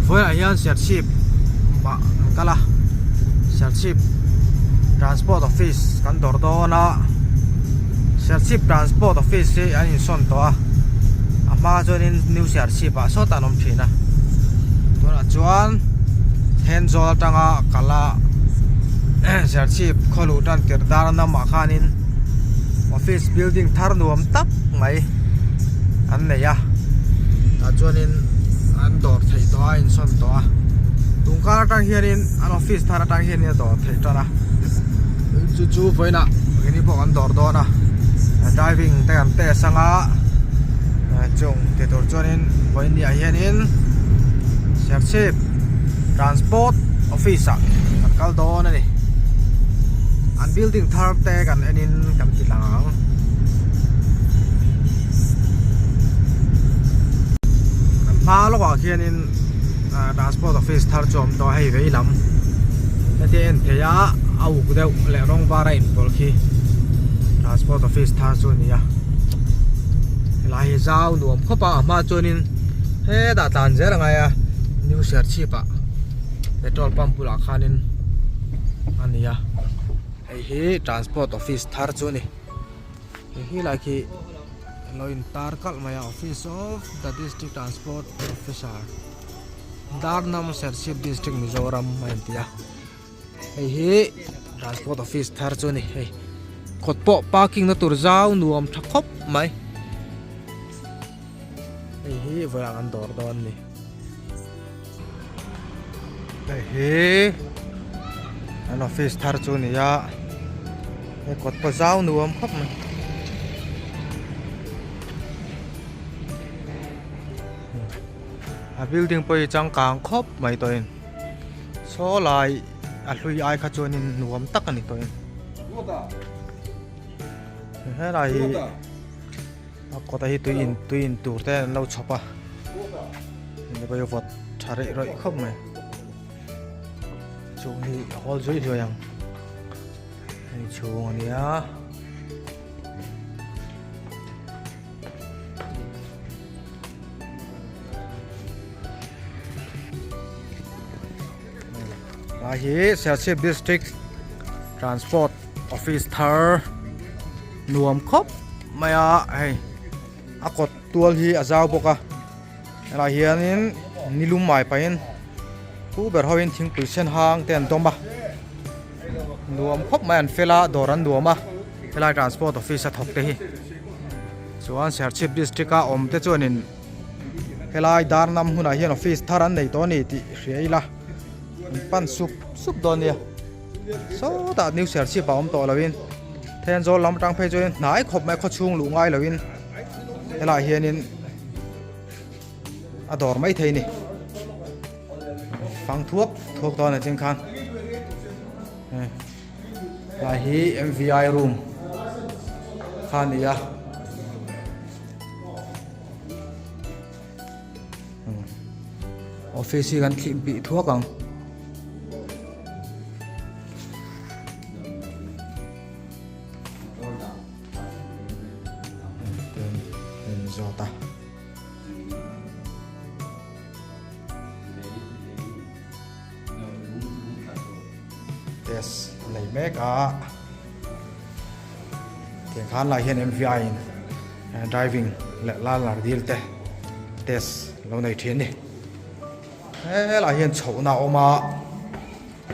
Vawiinah hian Serchhip ah kan kal a, Serchhip Transport Office kan dawr dawn a, Serchhip Transport Office hi an insawn tawh a, a hma chuanin New Serchhip ah sawtah an awm thin a, tunah chuan Thenzawl atanga kal a Serchhip khaw luh tan tirh dar namah khanin office building thar nuam tak mai an nei a tah chuanin an dawr theih tawh a insawn tawh a tungkar atang hianin an office thar atang hianin a dawr theih tan a chu chu vawiinah keini pawh kan dawr dawn a driving te kan test anga chung ti tur chuanin vawiin ni ah hianin Serchhip transport office ah kan kal dawn a ni an building thar te kan en in kan ti lang ang. Kan hma lawkah khianin transport office thar chu a awm tawh a hei vei lam heti a en theih a a uk deuh leh rawng var a inpawlh khi transport office thar chu a ni a helai hi zau nuam khawp a a hma chuanin hetah tlan zel a ngai a new serchhip ah petrol pump bulah khanin a ni a hei hi transport office thar chu a ni. Hei hi lai khi lo in tar kalh mai a office of the district transport officer Darnam Serchhip district Mizoram a inti a hei hi transport office thar chu a ni hei kawt pawh parking na tur zau nuam tha khawp mai hei hi vawiah kan dawr dawn a ni hei hi an office thar chu a ni a he kawt pawh zau nuam khawp mai a building pawh hi changkang khawp mai tawhin saw lai a hlui ai kha chuanin nuam tak a ni tawhin helai hi a kawt a hi tui in tui in tur te an lo chhawp a hei pawh hi vawt tha reh rawih khawp mai chung hi a hawl zui hluai ang hei chhung a nia. Lai hi Serchhip District Transport Office thar nuam khawp mai a hei a kawt tual hi a zau bawk a helaiah hianin nilum mai pahin pu ber hoin thingpui sen hang te an dawm a nuam khawp mai an fel a dawr an nuam a helai transport office a thawk te hi chuan Serchhip district a awm te chuanin helai Darnam hunah hian office thar an nei tawh a ni tih hria ila an pan sup sup dawn nia sawtah new Serchhip a awm tawh loin Thenzawl lam atang phei chuan hnai khawp mai khawchhung luh ngai loin helaiah hianin a dawr mai thei a ni fang thuak thuak dawn a ching khan lai hi M_V_I room kha a ni a. Office hi kan thlih bih thuak ang. Zawt a. Test nei mek a. Tiang khan lai hian M_V_I in driving leh lar dil te test lo nei thin a ni. Helaiah hian chhohna a awm a,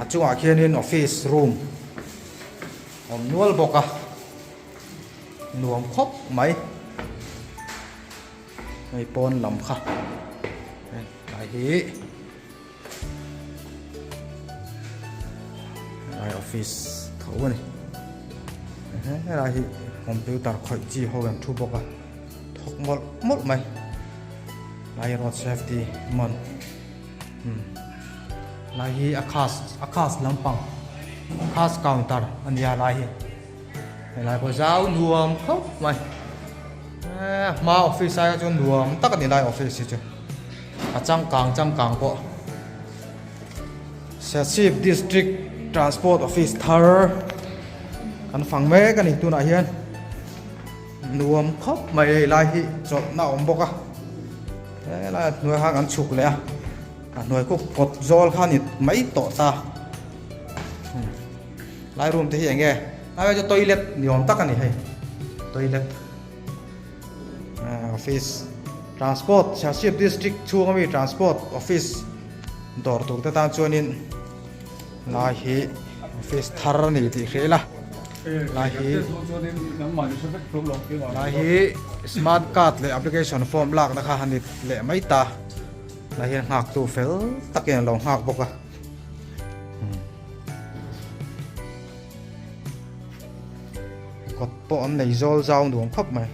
a chungah khianin office room a awm nual bawk a, nuam khawp mai. Hei pawn lam kha helai hi helai office tho a ni helai hi computer khawih chi ho an thu bawk a thawk mawlh mawlh mai lai road safety mon lai hi a khas a khas lampang khas counter a nia lai hi. Helai pawh zau nuam khawp mai eee hma office aia chuan nuam tak a ni lai office hi chu a changkang changkang pawh Serchhip district transport office thar kan fang mek a ni tunah hian nuam khawp mai hei lai hi chawlhna a awm bawk a helai hnuai khan kan chhuk leh a. A hnuai khu kawt zawl kha a ni mai tawh ta. Lai room te hi eng nge? Lai chu toilet ni awm tak a ni hei. Toilet. Office transport Serchhip district chhung ami transport office dawr tur te tan chuanin lai hi office thar a ni tih hria ila. Lai hi lai hi smart card leh application form lakna kha a ni leh mai ta. Lai hian nghaktu fel takin a lo nghak bawk a. Kawt pawh an nei zawl zau nuam khawp mai.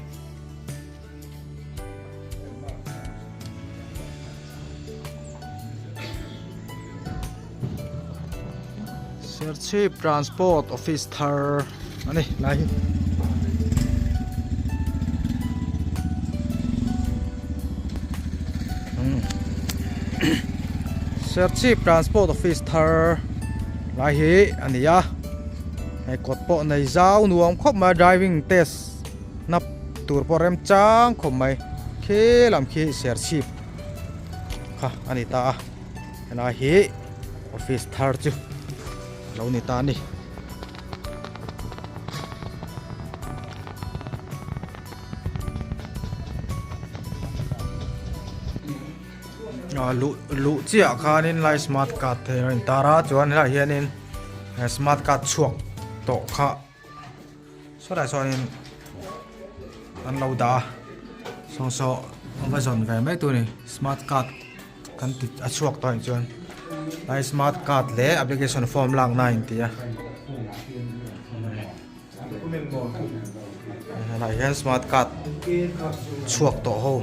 Serchhip Transport Office thar a ni lai hi. Serchhip Transport Office thar lai hi a ni a hei kawt pawh nei zau nuam khawp mai a driving test na tur pawh remchang khawp mai khi lam khi Serchhip kha a ni ta a helai hi office thar chu a lo ni ta a ni. Luh luh chiah khanin lai smart card te a intar a chuan helaiah hianin smart card chhuak tawh kha sawtlaiah sawnin an lo dah a saw saw a va zawn ve mai tur a ni smart card kan ti a chhuak tawh anih chuan lai smart card leh application form lakna a inti a. Helai hian smart card chhuak tawh ho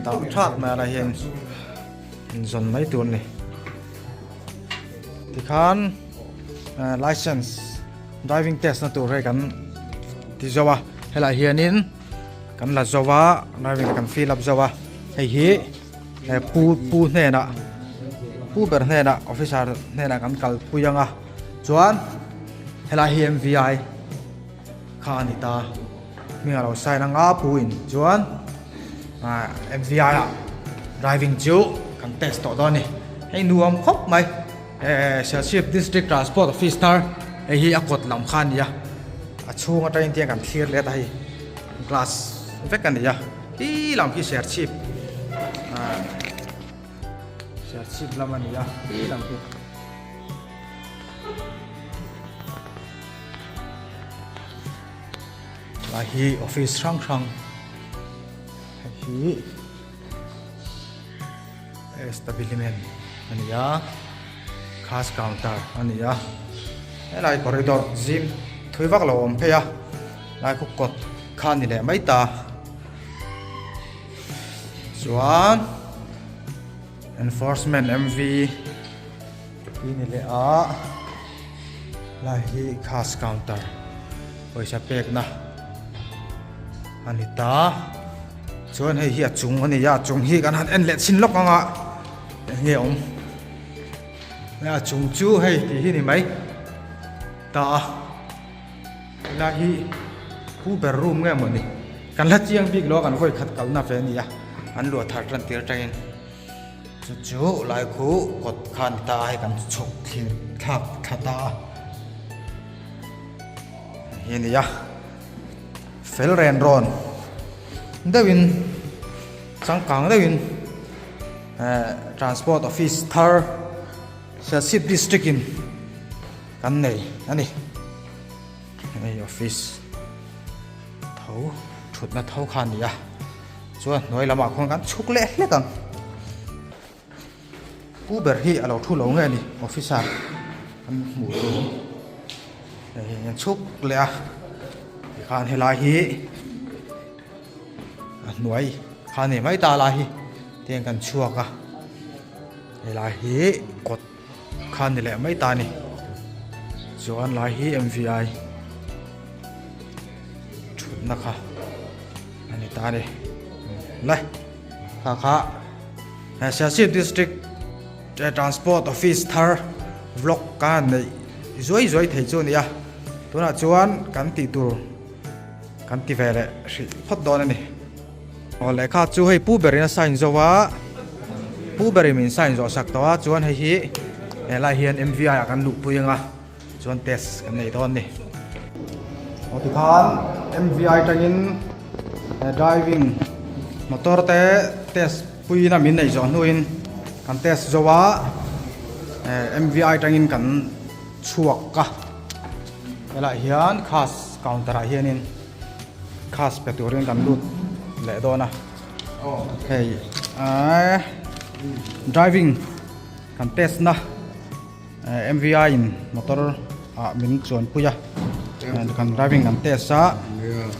dah that mai a lai hian inzawn mai tur a ni tikhan license driving test na tur hei kan ti zo a helai hianin kan la zo a driving kan fill up zo a hei hi pu pu hnenah pu ber hnenah officer hnenah kan kalpui ang a. Chuan helai hi MVI kha a ni ta hming a lo sign anga pu in chuan ah MVI ah driving chu kan test tawh dawn a ni hei nuam khawp mai eh Serchhip district transport office thar hei hi a kawt lam kha a ni a a chhung atangin tiang kan thlir let a hei glass vek a ni a khi lam khi Serchhip ah Serchhip lam a ni a khi lam khi. Lai hi office hrang hrang hei hi establishment a ni a cash counter a ni a helai corridor zim thui vak lo a awm phei a lai khu kawt kha a ni leh mai ta chuan enforcement M_V. Ti ni leh a lai hi cash counter pawisa pekna a ni ta chuan hei hi a chung a ni a a chung hi kan han en leh chhin lawk ang a eng nge awm a chung chu hei tih hi ni mai ta a helai hi pu ber room nge maw ni kan la chiang bik lo a kan vawi khat kalna ve a ni a an luah thar tan tir atangin. Chu chu lai khu kawt kha a ni ta a hei kan chhuk thlir thlak thla ta a hi a ni a fel ren rawn deuhin changkang deuhin eh transport office thar Serchhip district in kan nei a ni hei office tho thutna tho kha a ni a. Chuan hnuai lamah khuan kan chhuk leh hlek ang. Pu ber hi a lo thu lo nge ni officer an hmuh tur hei hi an chhuk leh a tikhan helai hi a hnuai kha ni mai ta lai hi tiang kan chhuak a helai hi kawt kha ni leh mai ta ni chuan lai hi M_V_I thutna kha. A ni ta ni le kha kha Serchhip district transport office thar vlog ka neih zuai zuai thei chu a ni a tunah chuan kan tih tur kan ti ve leh hrih phawt dawn a ni aw lehkha chu hei pu berin a sign zo a. pu berin min sign zawh sak tawh a chuan hei hi helai hian M_V_I ah kan luhpui ang a chuan test kan nei dawn a ni. Aw tikhan M_V_I tangin driving motor te test puiin a min neih zawh hnuin kan test zo a M_V_I tangin kan chhuak a helaiah hian khas counter ah hianin khas pe turin kan lut leh dawn a hei ahh driving kan test na M_V_I in motor ah min chuan pui a kan driving kan test a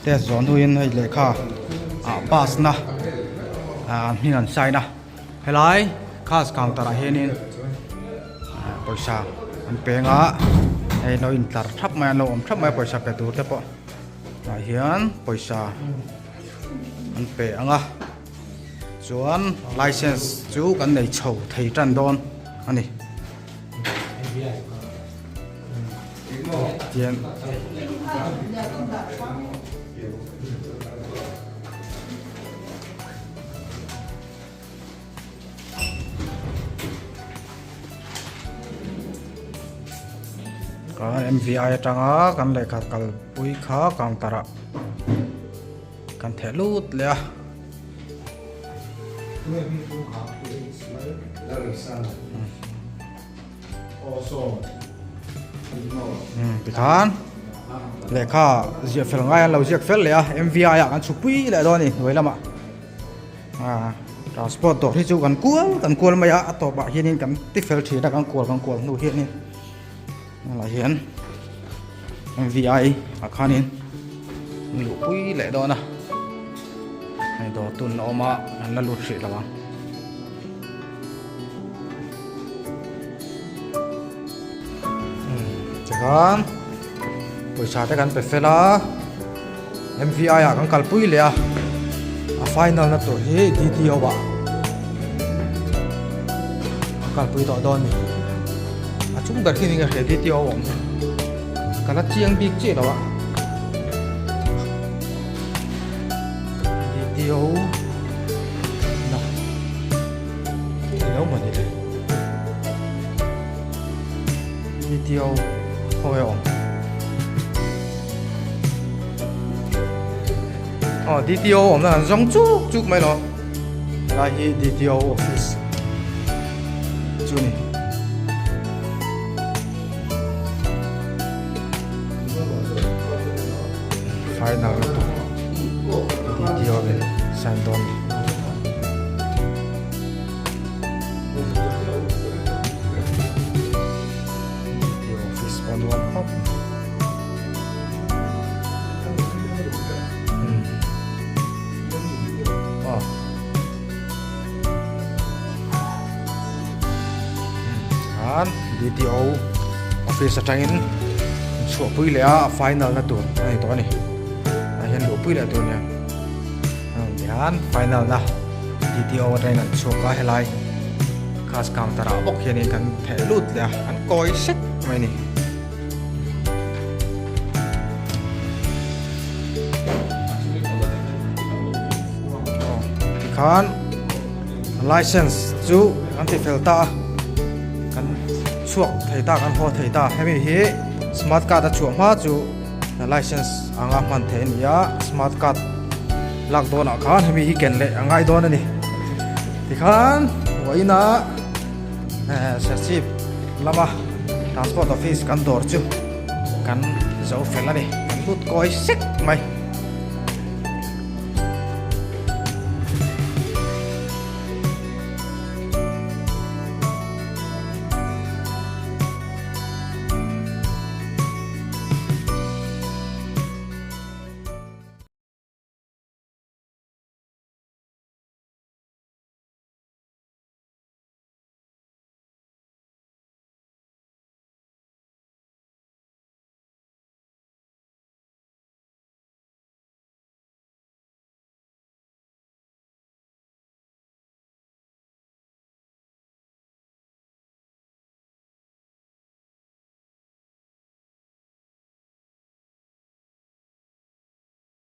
test zawh hnuin hei lehkha ah pass na ah an hming an sign a helai khas counter ah hianin pawisa an peng a hei lo intlar thap mai a an lo awm thap mai a pawisa pe tur te pawh tah hian pawisa an pe ang a chuan license chu kan nei chho thei tan dawn a ni tian Kan M_V_I atanga kan lehkha kalpui kha counter ah kan theh lut leh a. Tikhan lehkha ziah fel ngai an lo ziak fel leh a M_V_I ah kan chhukpui leh dawn a ni hnuai lamah. Aaa transport dawr hi chu kan kual kan kual mai a a tawpah hianin kan ti fel thin a kan kual kan kual hnu hianin helaiah hian M_V_I ah khanin an luhpui leh dawn a hei dawr tun a awm a an la lut hrih lo ang. Tikhan pawisa te kan pe fel a M_V_I ah kan kalpui leh a a final na tur hi D_T_O ah an kalpui tawh dawn a ni a chung ber khi ni ka hria D_T_O a awm ka la chiang bik chiah lo a D_T_O na. Ilo mawni le. DTO khaw e awm. Aw DTO awm na kan zawng chuk chuk mai lo. Helai hi DTO office chu ni. Final lutuk DTO in sign dawn ni. Office pawh nuam khawp khan D_T_O office atangin chhuahpui leh a final na tur a ni tawh a ni ah hian luhpui leh tur a nia tihian final na D_T_O atangin an chhuak a helai cash counter ah bawk hianin kan theh lut leh a an kawi sek mai a ni. Tikhan license chu kan ti fel ta a kan chhuak thei ta kan haw thei ta hemi hi smart card a chhuah hma chu license anga hman theih a ni a smart card lak dawnah khan hemi hi ken leh a ngai dawn a ni tikhan vawiin a Serchhip lama transport office kan dawr chu kan zo fel a ni kan lut kawi sek mai.